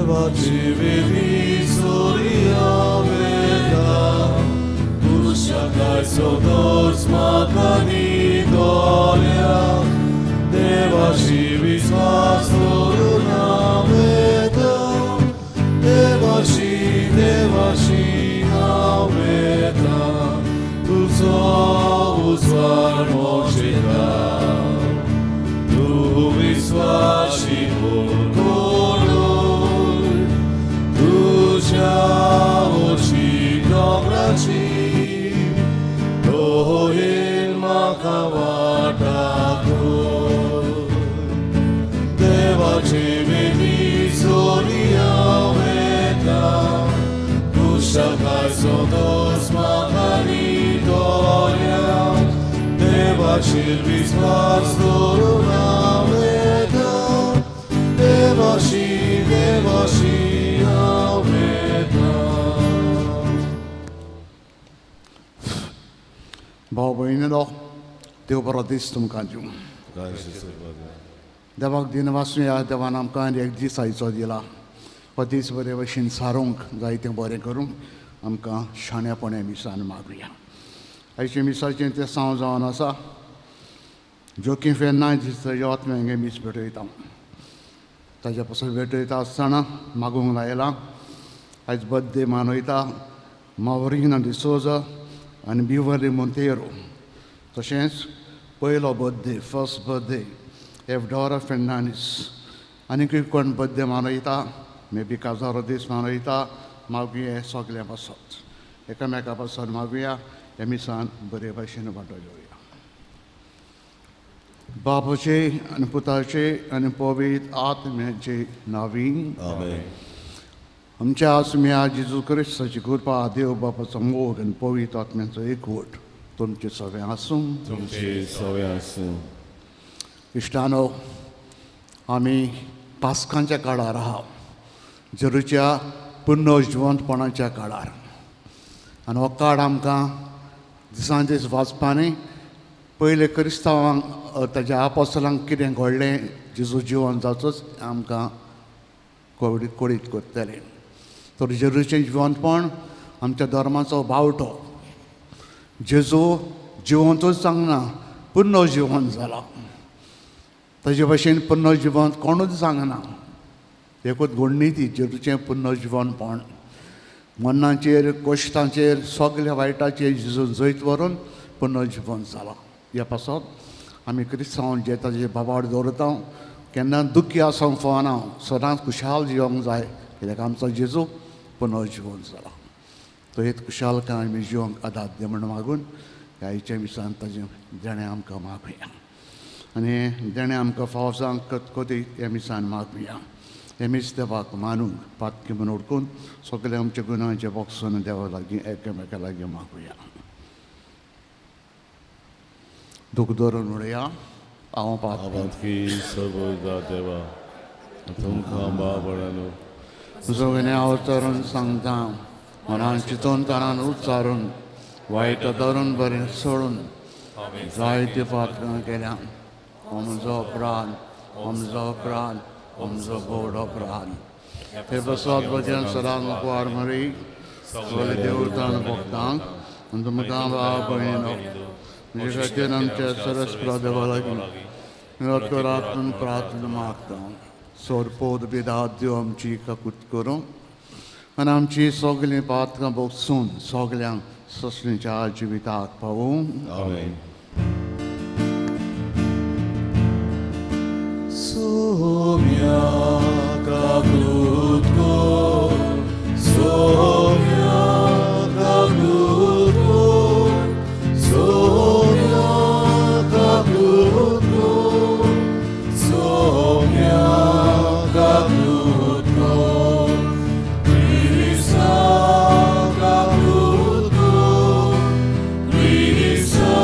देवाची विधी सोरिया वेता कुशाकाय सोदोस म्हाका निदोल्या देवाशी विस्वास दवरून हांव वेता देवाशी देवाशी हांव वेता तुजो उजवाड मोक्षेता तूं विस्वाशी कोण तुज्या वशी दोंगराची तोहेन म्हाका वाटाको देवाचे वेदी सोरिया वेता कुशाकाय सोदोस म्हाका निदोल्या देवाचेर विस्वास दवरून हांव वेता देवाशी देवाशी हांव वेता. भाव भयणीनो, देव बरो दीस तुमकां दिवं. देवाक दिनवासूया. देवान आमकां आनी एक दीस आयचो दिला. हो दीस बरे भशेन सारूंक जायतें बरें करूंक आमकां शाणेपणे मिसान मागुया. आयचें मिसाचें तें सांव जावन आसा जोकी फेर्नांदीस आत्म्यांगे मीस भेटयता. ताज्या पासून भेटयता आसतना मागूंक लायलां. आयज बड्डे मनयता मावरिना डिसोजा आनी बिवर्ली मोंतेरो. तशेंच पयलो बड्डे, फर्स्ट बड्डे एवडोरा फेर्नांडीस. आनीकूय कोण बड्डे मनयता, मे बी काजारो दीस मनयता, मागुया सगळ्यां पासत, एकामेका पासत मागुया. ह्या मिसान बरे भाशेन वांटो घेवया. बापाचे आनी पुताचे आनी पवित्र आत्म्याचे नांवी. आमेन. आमच्या आसम्या जेजू क्रिस्ताची कृपा, देव बापाचो मोग आनी पवित्र आत्म्याचो एकवट तुमचे सगळें आसूं. तुमचे सगळे आसूं. इश्टानो, आमी पास्कांच्या काळार आहा, जेरूच्या पुनर्जिवंतपणाच्या काळार. आनी हो काळ आमकां दिसान दीस वाचपानी पयले क्रिस्तांवांक, ताज्या आपोसलांक कितें घडलें, जेजू जिवन जाचोच आमकां कळीत करतलें. तर जेजूचें जिवंतपण आमच्या धर्माचो बावटो. जेजू जिवंतूच सांगना, पुनर्जिवन जाला. ताजे भशेन पुनर्जिवन कोणूच सांगना. एकूच घडणी ती जेजूचें पुनर्जिवनपण. मरणाचेर, कश्टांचेर, सगल्या वायटाचेर जेजून जैत व्हरून पुनर्जिवन जाला. ह्या पासत आमी क्रिस्तांव जे ताजे बाबाड दवरता. केन्ना दुख्खी आसूंक फावना, सदांच खुशाल जिवंक जाय, कित्याक आमचो जेजू पुनर्जिवन जाला. तो एक खुशालकाय आमी जिवंक आदार दी म्हूण मागून ह्या आयच्या मिसान ताजें देणें आमकां मागुया. आनी देणें आमकां फावो जावंक कतकती ह्या मिसान मागुया. हें मीस देवाक मानूंक पातकी म्हूण उडकून सगळे आमच्या गुणांचे बोगसून देवा लागीं एकामेका लागीं मागुया. दूख धरून उडया. हांव पातकी पातकी सबदा देवा तुमकां बाबडानो तुजो अवतरून सांगता, मनान चिंतून तरान उच्चारून वायट धरून बरें सोडून जायते पातकां केल्या. हो म्हजो अपराध, हो म्हजो अपराध, हो म्हजो व्हड अपराध. हे बसवात भजन सदां मुखार मरी सगळे देवतान भक्तांक आनी तुमकां भाव भयणीनो म्हजे खातीर आमच्या सरस्प्रा देवा लागीं विनोद करात म्हूण प्रार्थना मागता. सोरपोद बिदाद देव आमची काकूत करूं आनी आमची सगळीं पातकां भोगसून सगल्यांक ससणीच्या जिविताक पावूं. आमेन. सोम्या काकूत कर, सोम्या काकूत कर, सोम्या काकूत कर, सोम्या काकूत कर, क्रिस्ता काकूत कर, क्रिस्ता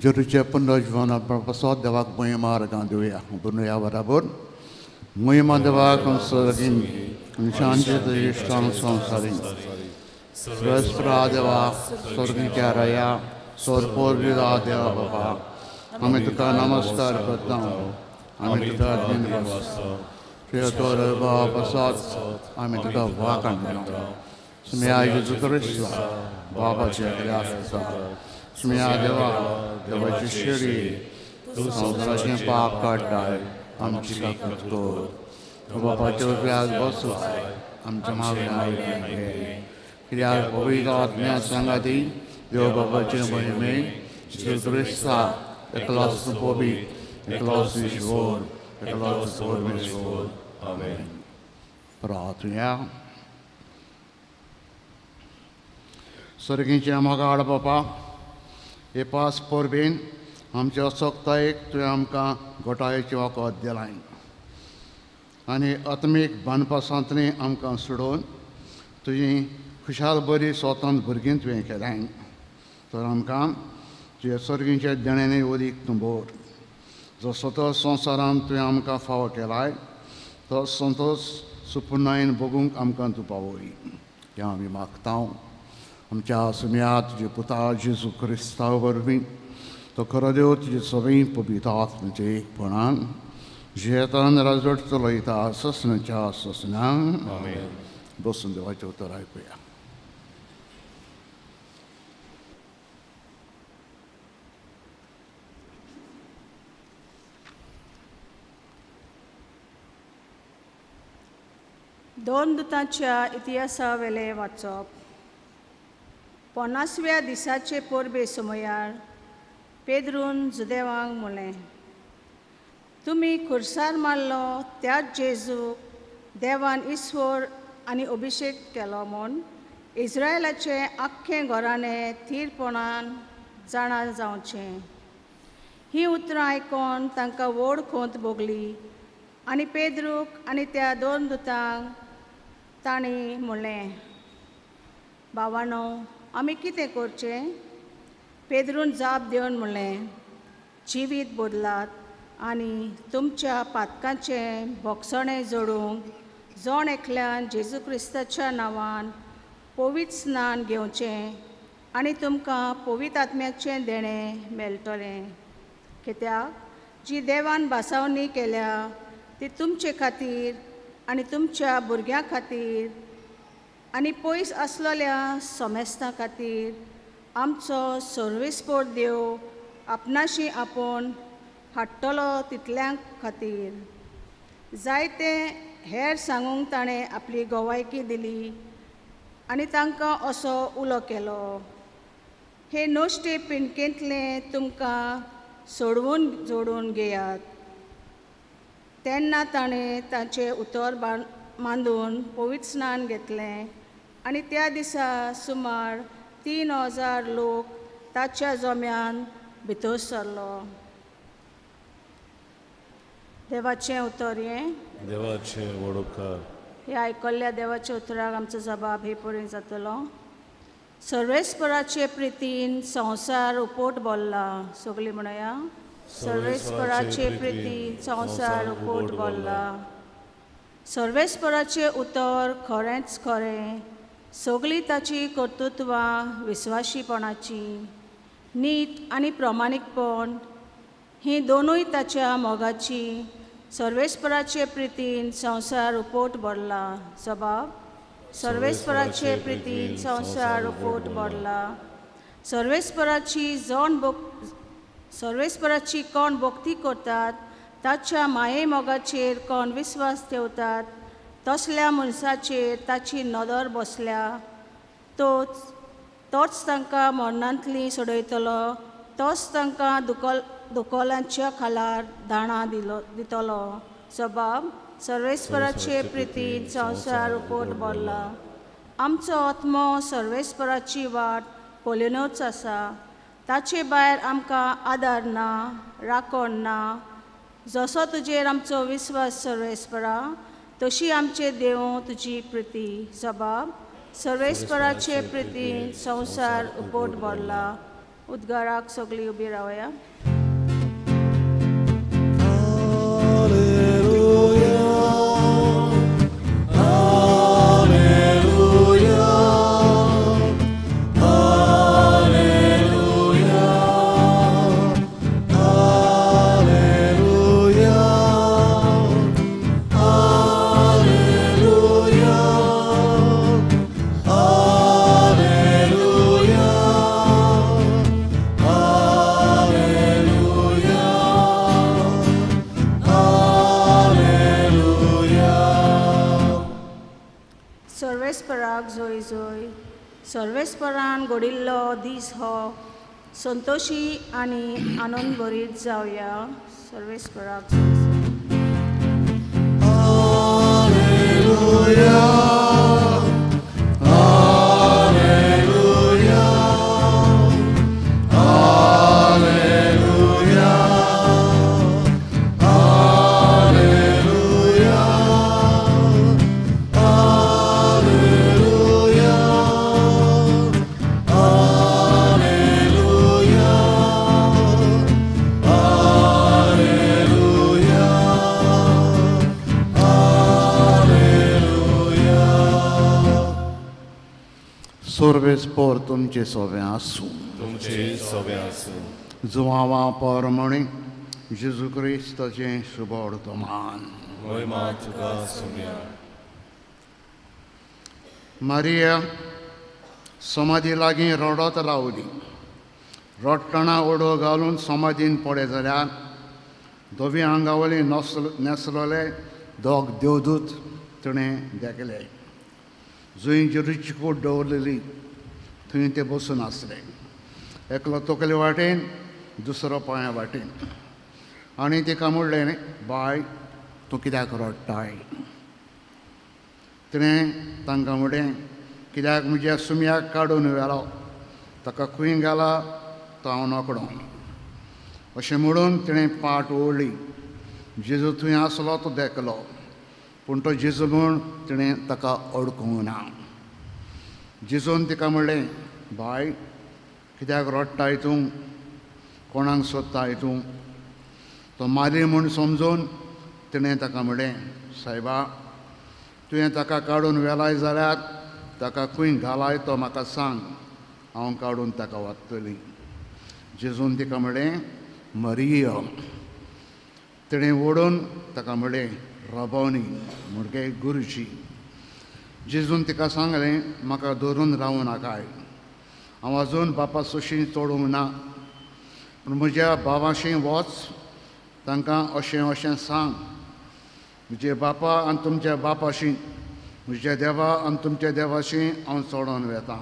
जेरूच्या पुनर्जीवना पासत देवाक महिमा अर्घां दिवया. म्हणुया बराबर महिमा देवाक सर्गीन शांती इश्टांक संवसारीन. सर्वेस्परा देवा स्वर्गीच्या राया सोरपोरविदा देवा बाबा आमी तुका नमस्कार करता. आमी तुका तुज्या बाबा पासत आमी तुका वाखाणता. सुम्या जेजू क्रिस्ता बाबाच्या आसा सुम्या देवा देवाची शेळी तूं संवसाराचें पाप काडटाय आमची काकूट कर. तूं बापाच्या उजव्याक बसलाय आमच्या मागण्या कित्याक पवित्र आत्म्या सांगाती देव बाबाचे महिमे जेजू क्रिस्ता एकलोच पवित्र एकलोच ईश्वर एकलोच परमेश्वर. आमेन. प्रार्थुया. सर्गीच्या मोगाळ बापा हे पास परबेन आमच्या असक्तायेक तुवें आमकां घोटायेचें वखद दिलां आनी आत्मीक बांदपासांतली आमकां सोडोवन तुजी खुशाल बरी स्वतंत्र भुरगीं तुवें केलां. तर आमकां तुज्या सर्गीच्या देण्यांनी वदीक तूं भर. जो स्वता संवसारांत तुवें आमकां फावो केलाय तो संतोश सुपुर्णायेन भोगूंक आमकां तूं पावय हें आमी मागता. आमच्या सुम्या तुजे पुता जेजू क्रिस्तांव वरवीं तो खरो देव तुजे सगळीं पवित्र आत्म्याचे एकपणान जियेतान राजवट चलयता ससनाच्या ससनान. बसून देवाचें उतर आयकुया. दोन दुतांच्या इतिहासा वेलें वाचप. 50व्या दिसाचे परबे समयार पेद्रून जुदेवांक म्हणलें, तुमी खुर्सार मारलो त्याच जेजूक देवान ईश्वर आनी अभिशेक केलो म्हूण इस्रायलाचें आख्खें घराणें थीरपणान जाणा जावचें. हीं उतरां आयकोन तांकां व्हड खोंत भोगली आनी पेद्रूक आनी त्या दोन दुतांक तांणी म्हणलें, भावानो आमी कितें करचें? पेद्रून जाप दिवन म्हणलें, जिवीत बदलात आनी तुमच्या पातकांचें भोगसणें जोडूंक जण एकल्यान जेजू क्रिस्ताच्या नांवान पवित्र स्नान घेवचें आनी तुमकां पवित्र आत्म्याचें देणें मेळटलें. कित्याक जी देवान भासावणी केल्या ती तुमचे खातीर आनी तुमच्या भुरग्यां खातीर आनी पयस आसलेल्या समेस्तां खातीर आमचो सर्वेस्पोर देव आपणाशी आपोवन हाडटलो तितल्यां खातीर. जायते हेर सांगूंक ताणें आपली गवायकी दिली आनी तांकां असो उलो केलो, हे नश्टे पिंडकेंतलें तुमकां सोडवून जोडून घेयात. तेन्ना ताणें ताचें उतर मांदून पवित्र स्नान घेतलें आनी त्या दिसा सुमार 3000 लोक ताच्या जम्यान भितर सरलो. देवाचें उतर हें. देवाचें व्हड उपकार. हे आयकल्ल्या देवाच्या उतराक आमचो जबाब हे परेन जातलो. सर्वेस्पराचे प्रितीन संवसार उपोट भरला. सगळीं म्हणया, सर्वेस्पराचे प्रितीन संवसार उपोट भरला. सर्वेस्पराचें उतर खरेंच खरें, सगळीं ताची कर्तृत्वां विस्वाशीपणाची, नीत आनी प्रमाणीकपण हीं दोनूय ताच्या मोगाची. सर्वेस्पराचे प्रितीन संवसार उपोट भरला. जबाब, सर्वेस्पराचे प्रितीन संवसार उपोट भरला. सर्वेस्पराची जण सर्वेस्पराची कोण भक्ती करतात ताच्या माये मोगाचेर कोण विस्वास ठेवतात तसल्या मनशाचेर ताची नदर बसल्या. तोच तांकां मरणांतली सोडयतलो, तोच तांकां दुकोलांच्या खालार दाणां दितलो. जबाब, सर्वेस्पराचे प्रितीन संवसार उपोट भरला. आमचो आत्मो सर्वेस्पराची वाट पळोवनूच आसा. ताचे भायर आमकां आदार ना, राखण ना. जसो तुजेर आमचो विस्वास सर्वेस्परा तशी आमचे देव तुजी प्रिती. जबाब, सर्वेस्पराचे प्रितीन संवसार उपोट भरला. उद्गाराक सगळीं उबी रावया. सर्वेस्पराक जोय जोय. सर्वेस्परान घडिल्लो दीस हो संतोशी आनी आनंद भरीत जावया. सर्वेस्पराक जोय जोय. सर्वेस्पर तुमचे सोबें आसूं. तुमचे सोबें आसूं. जुवांवा परमणी जेजू क्रिस्ताचें शुभवर्तमान. महिमा तुका सुम्या. मारिया समाधी लागीं रडत रावली. रडटना ओडो घालून समाधीन पडे जाल्यार धवी आंगावयली न्हेसलेले दोग देवदूत तिणें देखले. जंय जेजूची कूड दवरलेली थंय ते बसून आसले. एकलो तकले वाटेन, दुसरो पांया वाटेन. आनी तिका म्हणलें, बाय तूं कित्याक रडटाय? तिणें तांकां म्हणलें, कित्याक म्हज्या सुम्याक काडून व्हेलो, ताका खंय घाला तो हांव नकळो. अशें म्हणून तिणें पाट ओडली. जेजू थंय आसलो तो देखलो, पूण तो जेजू म्हूण तिणें ताका अडकूंक ना. जेजून तिका म्हणलें, बाय कित्याक रडटाय तूं? कोणाक सोदताय तूं? तो मारी म्हूण समजून तिणें ताका म्हणलें, सायबा तुवें ताका काडून व्हेलाय जाल्यार ताका खंय घालाय तो म्हाका सांग, हांव काडून ताका व्हरतली. जेजून तिका म्हणलें, मरिय. तिणें ओडून ताका म्हणलें, रबोनी, म्हणजे गुरुजी. जेजून तिका सांगलें, म्हाका धरून रावूं नाकाय, हांव अजून बापा सोशी चडूंक ना, पूण म्हज्या भावाशी वच, तांकां अशें अशें सांग, म्हजे बापा आनी तुमच्या बापाशी, म्हज्या देवा आनी तुमच्या देवाशी हांव चडोन वेतां.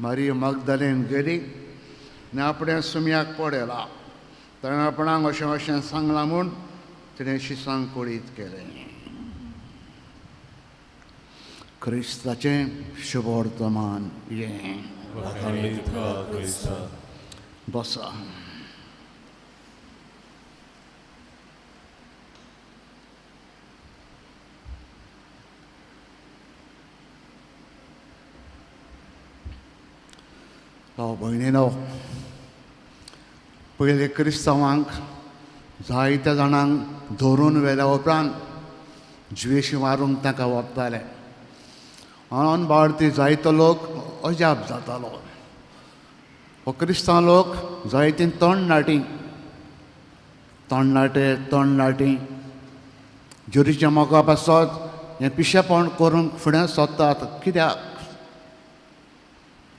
मारी मगदलेन गेली आनी आपणें सुम्याक पळयला, ताणें आपणाक अशें अशें सांगलां म्हूण तिणें शिसांक कळीत केलें. क्रिस्ताचें शुभवर्तमान हें. बसा. भाव भयणीनो, पयले क्रिस्तांवांक जायत्या जाणांक धरून व्हेल्या उपरांत जिवेशी मारूंक तांकां वताले. आनंद भारती जायतो लोक अजाप जातालो. हो क्रिस्तांव लोक जायतीं तोंडनाटी तोंडनाटे तोंडनाटी जुरीच्या मोगा पासत हें पिशेपण करूंक फुडें सोदतात. कित्याक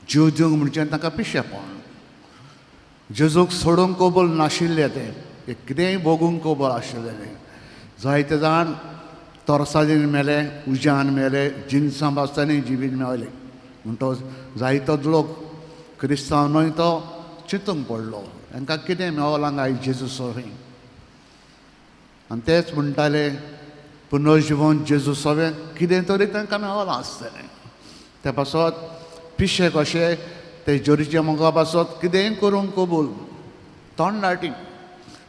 जीव दिवंक म्हणजे तांकां पिशेपण. जेजूक सोडूंक कबूल नाशिल्लें तें, कितेंय भोगूंक कबूल आशिल्लें. जायते जाण तरसादीन मेले, उज्यान मेले, जिनसां बासतानी जिवीन मेले. म्हणटकच जायतो लोक क्रिस्तांव न्हय तो चिंतूंक पडलो, हांकां कितें मेवलां काय जेजू सोवें. आनी तेच म्हणटाले पुनर्जिवन जेजू सोवें कितें तरी तांकां मेवलां आसतलें. ते पासत पिशे कशे ते जोरीच्या मोगा पासत कितेंय करूंक कबूल तोंडाटी.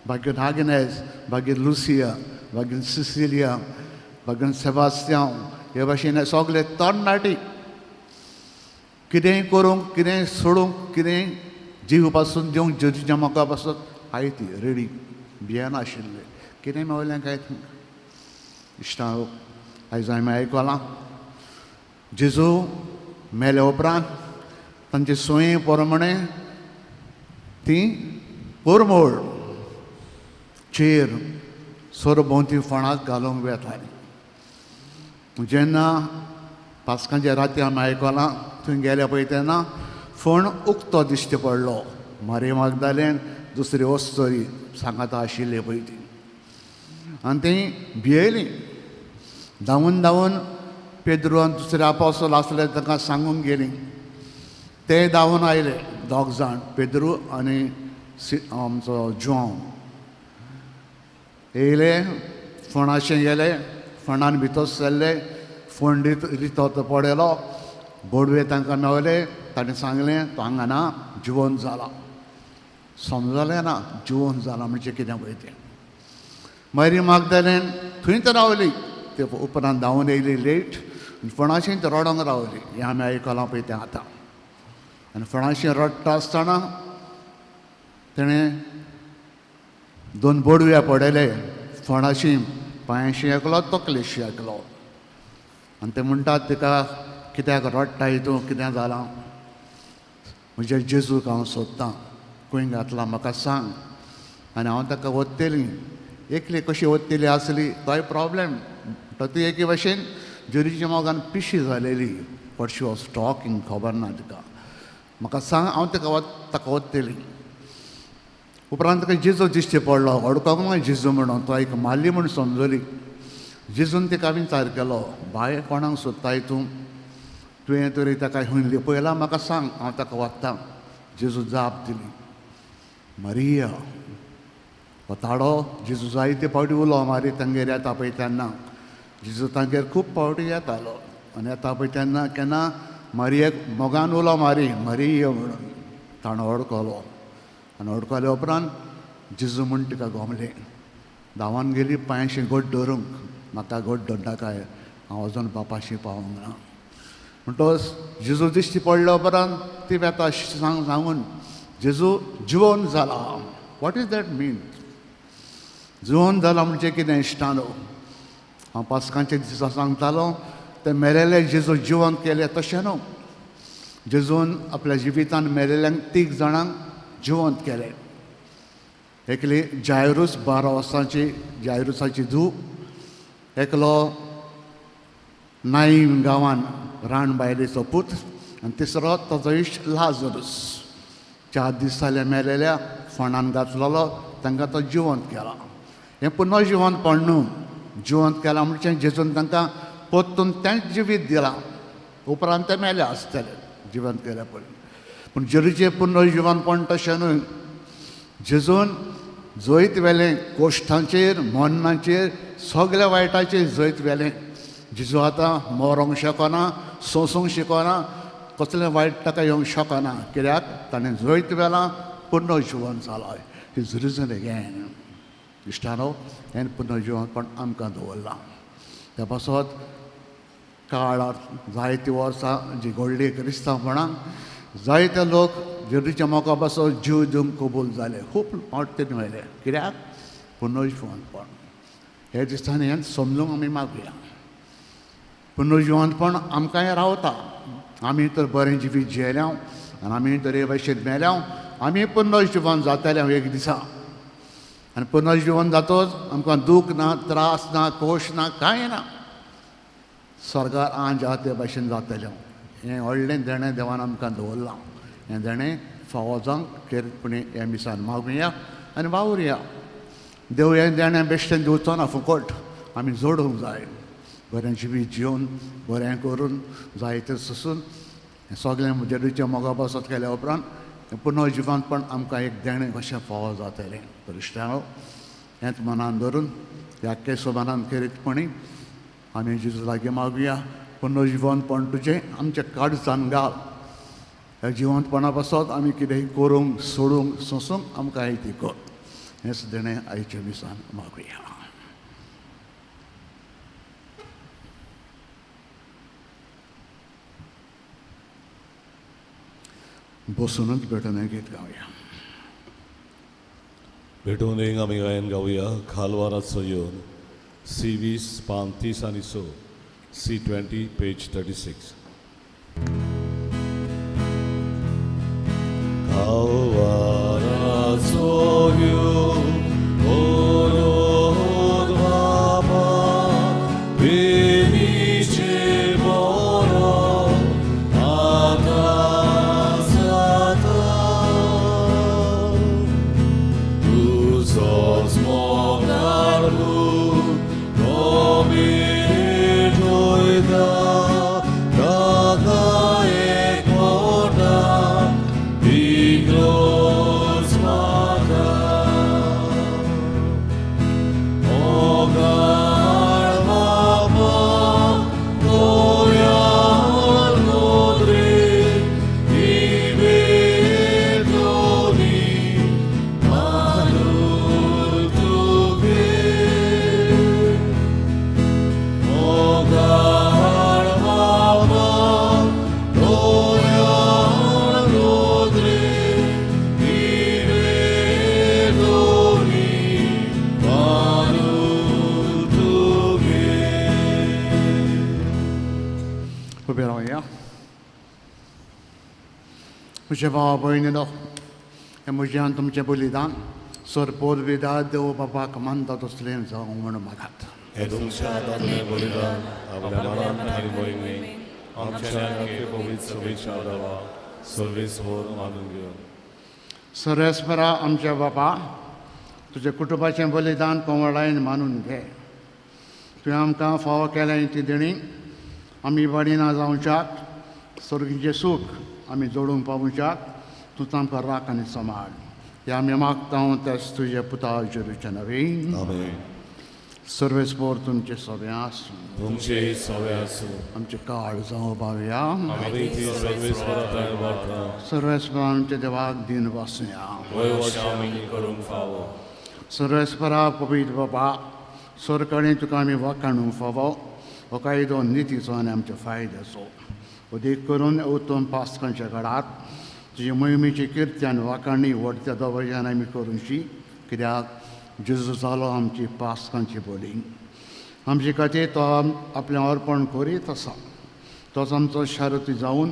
बागीर आग्नेस, बागीर लुसिया, बागीर सिसिलिया, बागीर सेबास्त्यांव, हे भाशेन सगळे तोंडाटी कितेंय करूंक, कितेंय सोडूंक, कितेंय जीव पासून दिवंक जेजूच्या मोगा पासून आयती रेडी भियेनाशिल्ले. कितें मेवलें काय इश्टां आयज आमी आयकलां जेजू मेले उपरांत तांचे सोये प्रमाणे ती परमळ चेर सरभोंवती फोणाक घालूंक वेताली. जेन्ना पास्कांच्या राती आमी आयकलां थंय गेले पळय तेन्ना फोण उक्तो दिश्टी पडलो. मारी मागदालेन दुसरी वस्तरी सांगाता आशिल्ली पळय ती आनी ती भियेली. धांवून धांवून पेद्रू आनी दुसरे आपोस्तोल आसले तांकां सांगूंक गेली. ते धांवून आयले दोग जाण, पेद्रू आनी आमचो जुआंव. येयले फोणाशें गेले, फोणान भितर सरले, फोण रितो तो पडलो, बोडवे तांकां मेवले. ताणें सांगलें तो हांगा ना, जिवन जाला. समजलें ना जिवन जाला म्हणजे कितें पळय तें. मागीर मागदालेन थंयच रावली. ते उपरांत धांवून येयली लेट, फोणाशींच रडोंक रावली. हें आमी आयकलां पळय तें आतां. आनी फोणाशी रडटा आसतना तेणें दोन बोडव्या पडयले फोणाशी, पांयांशी एकलो तकलेशी एकलो. आनी ते म्हणटात तिका कित्याक रडटाय तूं, कितें जालां? म्हज्या जेजूक हांव सोदतां, खंय घातला म्हाका सांग आनी हांव ताका वत्तेली. एकली कशी वत्तेली आसली तोय प्रॉब्लेम. ती एके भाशेन जेजूच्या मोगान पिशी जालेली. बट she was talking, खबर ना तिका. म्हाका सांग हांव ताका वत्तेली. उपरांत ताका जेजू दिश्टी पडलो. अडकोंक ना जेजू म्हणून, तो एक माल्ली म्हूण समजली. जेजून तिका विचार केलो, बाय कोणाक सोदताय तूं? तुवें तरी ताका खंय लिपयला म्हाका सांग, हांव ताका वत्तां. जेजू जाप दिली, मरिया. हो ताडो जेजू जायते फावटी उलो मारी तांगेर येता पळय तेन्ना. जेजू तांगेर खूब फावटी येतालो आनी येता पळय तेन्ना केन्ना मारियेक मोगान उलो मारी मरिया म्हणून. ताणें अडकलो आनी अडकल्या उपरांत जेजू म्हूण तिका गोमलें. धांवान गेली पांयशी घट धरूंक, म्हाका घट धरनाकाय, हांव अजून बापाशी पावूंक ना. म्हणटकच जेजू दिश्टी पडल्या उपरांत ती वेता सांगून जेजू जिवन जाला. What is that mean? जिवन जाला म्हणजे कितें इश्टानो? हांव पास्कांच्या दिसा सांगतालो ते मेलेले जेजू जिवन केले तशें न्हू. जेजून आपल्या जिवितान मेलेल्यांक 3 जाणांक जिवंत केले. एकली जायरूस, 12 वर्सांची जायरूसाची धूव, एकलो नाईम गांवान रान बायलेचो पूत, आनी तिसरो ताजो इश्ट लाजरूस. 4 दीस जाले मेलेल्या फोंडान घातलेलो, तांकां तो जिवंत केला. हें पुनर्जिवंतपण न्हू. जिवंत केलां म्हणजे जेजून तांकां परतून तेंच जिवीत दिलां. उपरांत ते मेले आसतले जिवंत केल्या पयलीं. पूण जेजूचें पुनर्जिवंतपण तशें न्हय. जेजून जैत व्हेलें कोश्टांचेर, मरणाचेर, सगळ्या वायटाचेर जैत व्हेलें. जेजू आतां मरोंक शकना, सोंसूंक शकना, कसलें वायट ताका येवंक शकना. कित्याक ताणें जैत व्हेलां, पुनर्जिवन जालां. Is risen again. इश्टानो, हें पुनर्जिवनपण आमकां दवरलां. त्या पासत काळार जायतीं वर्सां जी घडली क्रिस्तांवपणाक, जायते लोक जेजूच्या मोगा पासत जीव दिवंक कबूल जाले. खूब फावट तेणी व्हेले. कित्याक? पुनर्जिवनपण. हे दिसांनी हें समजूंक आमी मागया. पुनर्जिवनपण आमकांय रावता. आमी तर बरें जिवीत जियेल्या आनी आमी तर हे भाशेन मेल्या, आमी पुनर्जिवन जातले एक दिसा. आनी पुनर्जिवन जातच आमकां दूख ना, त्रास ना, खोश ना, कांय ना. स्वर्गार आंज आहा ते भाशेन जातलें. हें व्हडलें देणें देवान आमकां दवरलां. हें देणें फावो जावंक खेरीतपणी ह्या मिसान मागुया आनी वावुरया. देव हें देणें बेश्टें दिवचो ना फुकट, आमी जोडूंक जाय. बरें जिवीत जिवन बरें करून जायतें सोसून हें सगळें जेजूच्या मोगा पासत केल्या उपरांत पुनर्जिवनपण आमकां एक देणें कशें फावो जातलें. इश्टांनो, हेंच मनान धरून ह्या केसोबानान खेरीतपणी आमी जेजू लागीं मागुया. पुनर्जिवनपण तुजें आमच्या काळजान घाल. ह्या जिवंतपणा पासत आमी कितेंय करूंक, सोडूंक, सोंसूंक आमकां आयती कर. हेंच देणें आयच्या दिसान मागुया. बसूनच भेटून गीत गावया. भेटून एक आमी गायन गावया खालवाराचो येवन सी 20 पान 30 आनी 6 C 20 page 36. खालवाराचो येवन ओरोद बाबा बेनीचे बरो आतां जाता तुजोच मोगाळ पूत तो भेटयता ताका एकवटा इग्रोज म्हाका मोगाळ बाबा दयाळ नदरे ही भेटोनी मानून तुगे मोगाळ बाबा दयाळ नदरे ही भेटोनी मानून तुगे. उबे रावया. म्हज्या भावा भयणीनो, हें म्हजें आनी तुमचें बलिदान सर पोरविदा देव बाबाक मानता तसलें जावं म्हूण मागात. हे तुमच्या हातांतलें बलिदान आपल्या मनान आनी मोहिमेन आमच्या आनी पवित्र सभेच्या देवा सर्वेस्वर मानून घेवन सर्वेस्परा आमच्या बापा, तुज्या कुटुंबाचें बलिदान कोमळायेन मानून घे. तुवें आमकां फावो केलें ती देणी आमी वाडिना जावच्याक, सर्गीचें सूख आमी जोडूंक पावोवच्याक तूं आमकां राख आनी सांबाळ. हें आमी मागता तेच तुज्या पुता जेरूच्या नवीन. आमेन. सर्वेस्पर तुमचें सगळें आसूं. तुमचें सगळें आसूं. आमचें काळ जावं पावया. आमी ती सर्वेस्परा थंय वाडटा. सर्वेस्पर आमच्या देवाक दिन वासुया. वय आमी करूंक फावो. सर्वेस्परा पवित्र बाबा, सरकारान तुका आमी वाखाणूंक फावो हो कायदो नितीचो आनी आमच्या फायद्याचो. अदीक करून उत्तम पास्कांच्या काळार तुजी मोहिमेची किर्ती आनी वाखाणी व्हडत्या दबाज्यान आमी करूंची, कित्याक जेजू जालो आमची पास्कांची बोली. आमचे खातीर तो आपलें अर्पण करीत आसा. तोच आमचो शारती जावन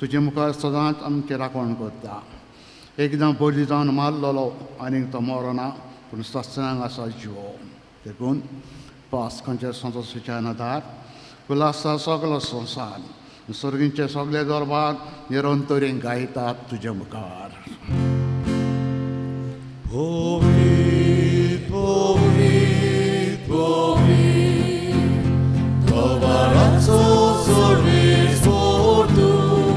तुजे मुखार सदांच आमचें राखण करता. एकदां बोली जावन मारलेलो आनीक तो मरना, पूण सत्संग आसा जिवो. देखून पास्कांच्या संतोषाच्या आदार खुलासा सगलो संवसार सर्गींचे सगळे दरबार निरंतरेन गायतात तुज्या मुखार. पवित्र पवित्र पवित्र दरबाराचो सर्वेस्पर तूं,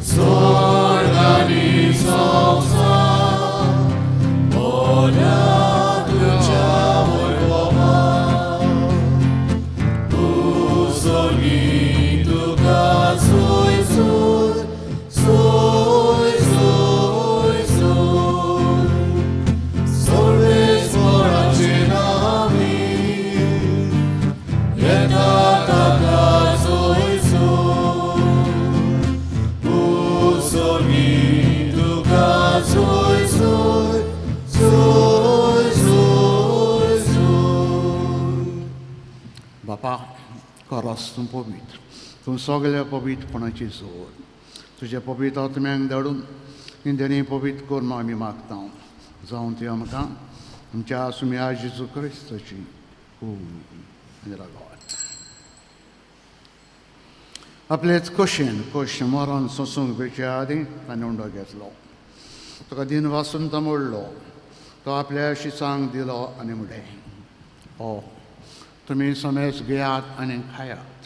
स्वर्ग आनी संवसार भरल्या तुज्या वैभवान. तूं सर्गी तुका सोय सोय सोय सोय सोय सर्वेस्पराचे नांवी येता ताका सोय सोय. तूं सर्गी तुका सोय सोय सोय सोय सोय. बापा, खरोच तूं पवित्र, तूं सगल्या पवित्रपणाची जोड. तुज्या पवित्र आत्म्यांक धाडून ही देणी पवित्र करून आमी मागता. जावन ती आमकां आमच्या सुम्या जेजू क्रिस्ताची कूड आनी रगत. आपलेच कशेन कश्ट मरण सोंसूंक वेचे आदीं ताणें उंडो घेतलो. तुका दिन वासून तो मोडलो. तो आपल्या शिसांक दिलो आनी म्हणलें, ओ तुमी समेज घेयात आनी खायात.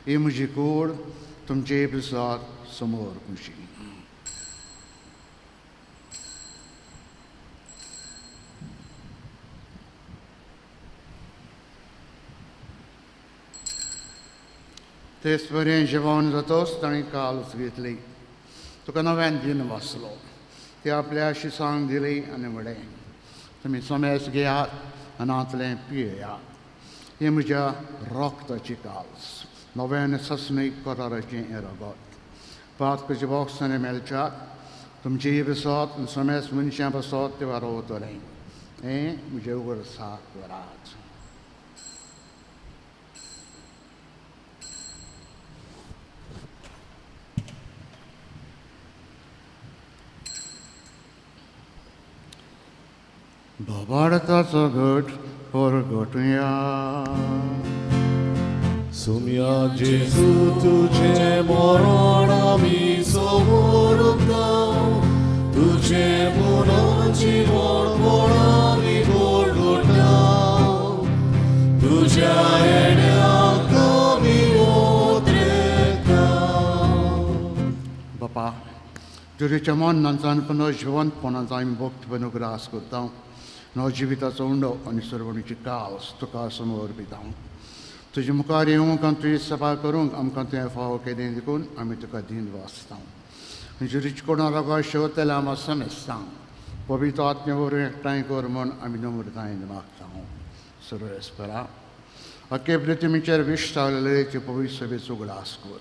ही म्हजी कूड तुमचे पिसार समोर खुशी. तेच बरें जेवण जातोच ताणें कालच घेतली. तुका नव्यान दिन वाचलो. ते आपल्या शिसांक दिली आनी म्हणलें, तुमी समेज घेयात आनी हांतलें पियेयात. ही म्हज्या रक्ताची काल्स, नव्यान ससणीक कराराचें हें रगत. पातकाच्या बॉक्सांनी मेळच्याक तुमची बसत आनी समेस्त मनशां बसत ते वारोवतलें हें म्हजें उगडसाक करात. बाबार्थाचो घट परगटुया. सुम्या जेजू तुझे मरण आमी समोर तुझे पुनः जिवणपण आमी परगटा तुझ्या येण्याक आमी उतरेता. बापा तुझ्या मरणाचो आनी पुनः जिवंतपणाचो आमी भक्तीपण उगडास करता. नव जिविताचो उंडो आनी सर्वणीची कास तुका समोर दिता. तुजे मुखार येवंक आनी तुजी सभा करूंक आमकां तुवें फावो केलें देखून आमी तुका दीन वाचता. जुरीच कोणा लागो शेवतल्या आमकां समेस्तां पवित्र आत्म्या वरवीं एकठांय कर म्हूण आमी नम्रतायेन मागता. सर्वेस्परा अख्खे पृथ्वीचेर विश्वावलेले ते पवित्र सभेचो उगडास कर.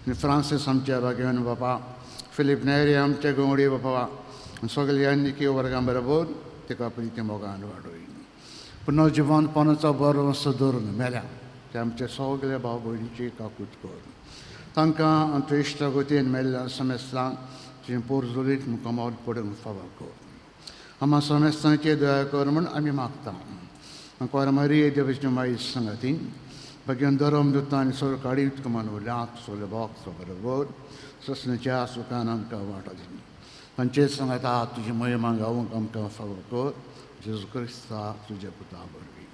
आनी फ्रांसीस आमच्या भाग्यवान बापा, फिलीप नेरी आमच्या गंवडी बापा, सगल्या निकी वर्गां बरोबर ताका प्रिती मोगान वाडोय. पुनः जिवनपणाचो बरो धरून मेल्या ते आमचे सगळे भाव भयणीची काकूत कर. तांकां आनी इश्ट गतीन मेल्ल्या समेस्तांक तुजें पोरजोलीत मुखामोल पडूंक फावो कर. आमकां समेस्तांची दया कर म्हूण आमी मागता. आमकां मारिये देवाची माई संगातीन भाग्यान धर्म दुता आनी सरकारीत कमान उरल्यात सगळे भक्त बरोबर ससनेच्या सुखान आमकां वांटो दिली. तांचे सांगाता तुजी महिमा गावंक आमकां फावो कर. जेजू क्रिस्ता तुज्या पुता वरवीं.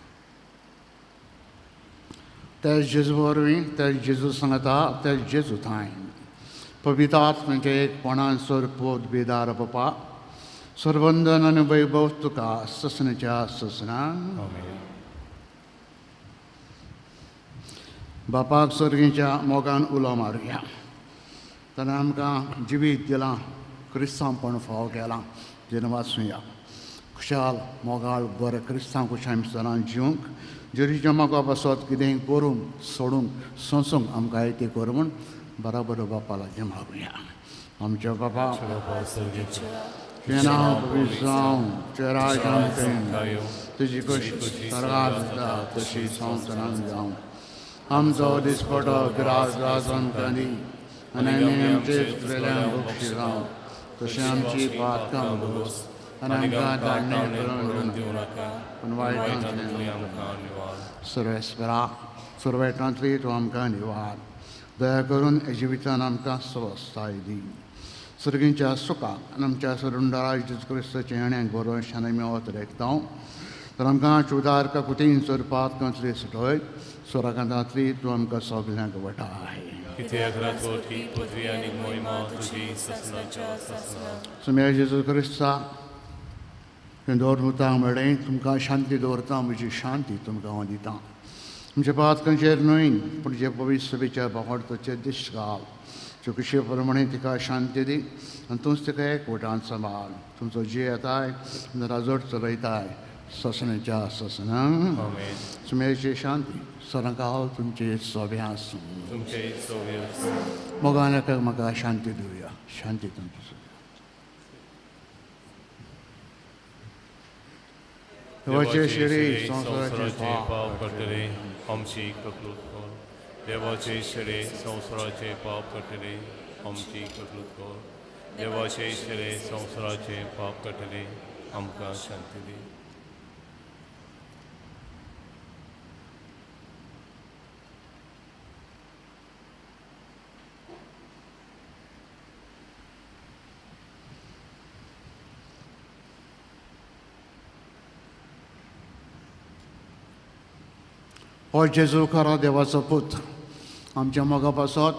त्या जेजू वरवीं, त्या जेजू सांगाता, त्या जेजू थांय पवित्र आत्म्याचे एकपणान सरपोत बेदार बापा सर्वंदन आनी वैभव तुका ससनेच्या ससना. बापाक सर्गीच्या मोगान उलो मारुया. ताणें आमकां जिवीत दिलां, क्रिस्तांवपण फावो केलां. जेन्ना वाचुया खुशाल मोगाळ बरें क्रिस्तांव कशें आमी सदां जिवंक जेरीच्या मोगा पासत कितेंय करूंक सोडूंक सोंसूंक आमकां आयतें कर म्हूण बराबर बापा लागीं मागुया. आमच्या बापा तुजें नांव पवित्र जावं, तुजें राज्य आमचें, तुजी खोशी सर्गांत जाता तशी संवसारांत जावं. आमचो दिसपटो ग्रास ग्रास आमकां दी आनी आमचे वेल्यान बक्षी जावं तशें आमची पातकां भोगोस आनी आमकां धाडणे करून दिवं नाका पूण वायटांतली आमकां निवार. सर्वेस्परा सर्वायटांतली तूं आमकां निवार. दया करून जिवितान आमकां स्वस्थाय दी. सर्गींच्या सुखाक आनी आमच्या सरुंडारा जेजू क्रिस्ताच्या येण्याक बरोवशान आमी वत रेखता. तर आमकां चुदार काकुतीन सोरपातकांतली सुटय सोराकांतांतली तूं आमकां सगल्यांक वटाय. सुम्या जेजू क्रिस्ता दवरता म्हळें तुमकां शांती दवरता, म्हजी शांती तुमकां हांव दितां. तुमच्या पातकांचेर न्हय पूण जे पवित्र सभेच्या भावार्थाचेर दिश्ट घाल. चुकशे प्रमाणे तिका शांती दी आनी तूंच तिका एकवटान सांबाळ. तुमचो जी येताय राजवट चलयताय ससनेच्या ससना. सुमेची शांती सदांकाल तुमचे सोबे आसूं. मोगान एकामेकाक शांती दिवया. शांती तुमची. देवाचे शिरी संवसाराचे पाप काडटले आमची ककलूत कर. देवाचे शिरे संवसाराचे पाप काडटले आमची ककलूत कर. देवाचे शिरे संवसाराचे पाप काडटले आमकां शांती दी. हो जेजू खरो देवाचो पूत आमच्या मोगा पासत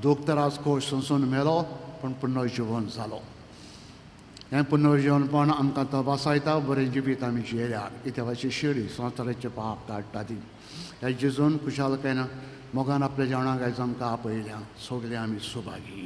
दूख त्रास खोश सोंसून मेलो पूण पुनर्जिवन जालो. हें पुनर्जिवनपण आमकां तपासायता बरें जिवीत आमी जियेल्यार ही देवाची शिडी संवसाराचें पाप काडटा ती. ह्या जेजून खुशालकायेन मोगान आपल्या जेवणाक आयज आमकां आपयल्या. सगळे आमी सुभागी.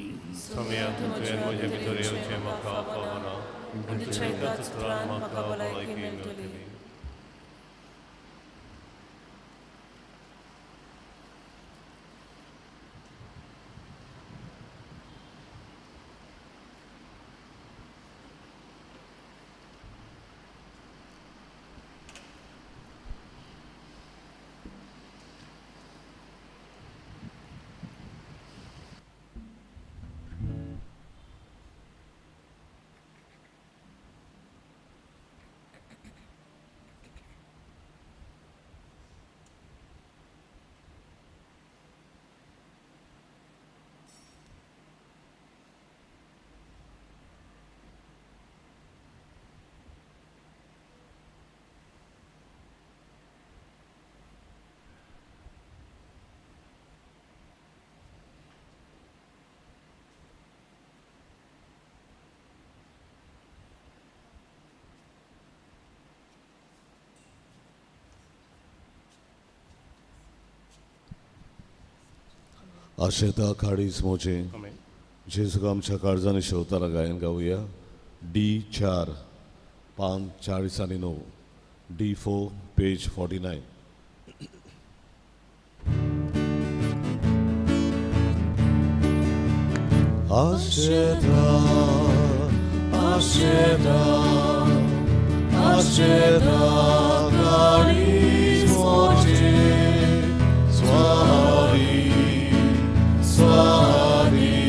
आशेता काळीज मोजें जेजूक आमच्या काळजांनी शेवतारा गायन गावया. डी 4 पान 40 आनी 9, डी 4 पेज 49. आशेता आशेता आशेता काळीज मोजें स्वामी स्वामी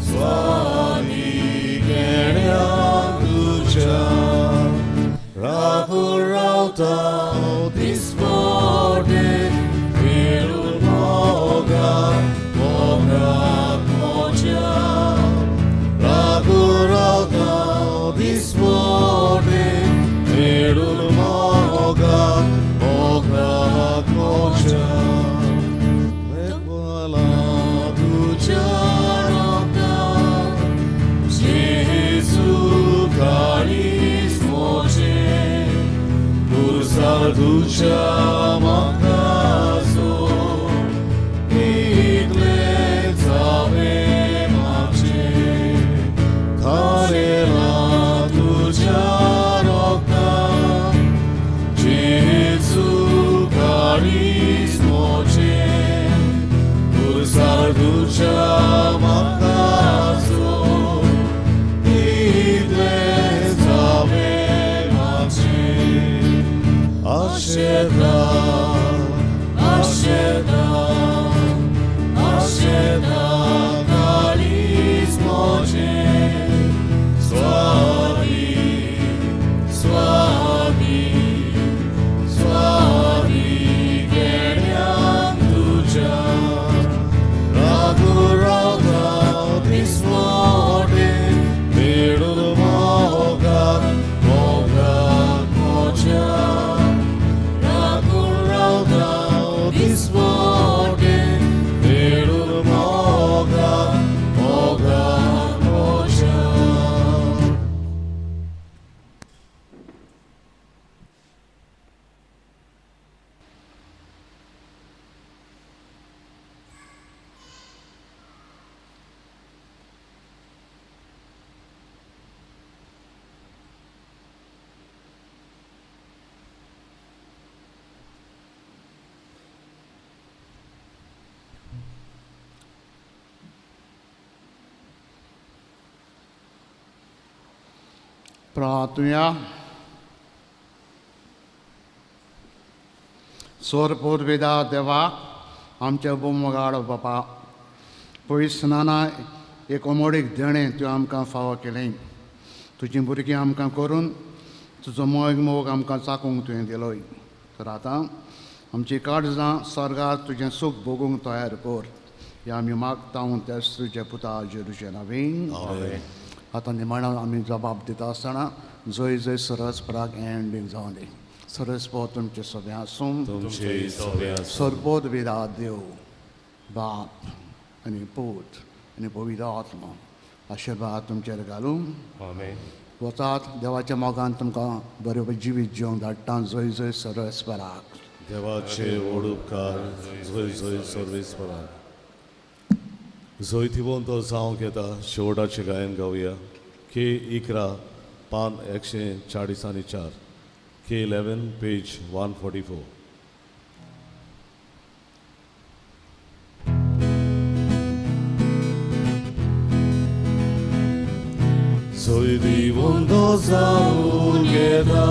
स्वामी घेण्या तुज्या राखून रावता दिसपडे मेळून मोगा मोगाक म्हज्या राखून रावता दिसपडे मेळून मोगाक मोगाक म्हज्या तुझ्या रोगात जेजू काळीज मोजें पुरसार तुझ्या म्हाका सोड इतलें जावें मागचें खारेला तुझ्या रोगात जेजू काळीज मोजें पुरसार तुझ्या म्हाका सोड इतलें जावें मागचें. आशेता आशेता आशेता काळीज मोजें स्वामी स्वामी स्वामी घेण्यांक तुज्या राखून रावता दिसपडे मेळून मोगाक मोगाक म्हज्या राखून रावता दिसपडे मेळून मोगाक मोगाक म्हज्या. प्रार्थुया. सोरपूत विदा देवा आमच्या बोमगाड बापा पयस स्नाना एक अमोडीक देणें तुवें आमकां फावो केलें. तुजीं भुरगीं आमकां करून तुजो मोग मोग आमकां चाकूंक तुवें दिलोय. तर आतां आमची काळजां स्वर्गार तुजें सूख भोगूंक तयार कर ह्या आमी मागता तेच तुजे पुता जेरुचे नावीन. आतां निमाणा आमी जबाब दिता आसतना जय जय सरस पराग एंडींग जावं दी. सरस पो तुमचें सगळें आसूं. सरबोध विदा देव बाप आनी पूत आनी पवित्र आत्मा आशिर्वाद तुमचेर घालूं. वचात देवाच्या मोगान तुमकां बरें जिवीत जिवंक धाडटा. जय जय सरस पराग. देवाचे व्हड उपकार. जय जय सर्वेस पराग. जैतिवंत जावंक येता शेवटाचें गायन गावया. के 11 पान 144, के 11 पेज 144. जैतिवंत जावंक येता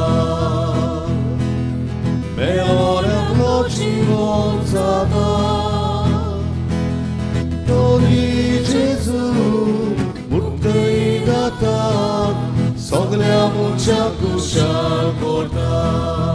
मेलोऱ्यांतलो जिवन जाता तोरी जेजू मुक्तय जाता सगल्या मनशाक खुशाल करता.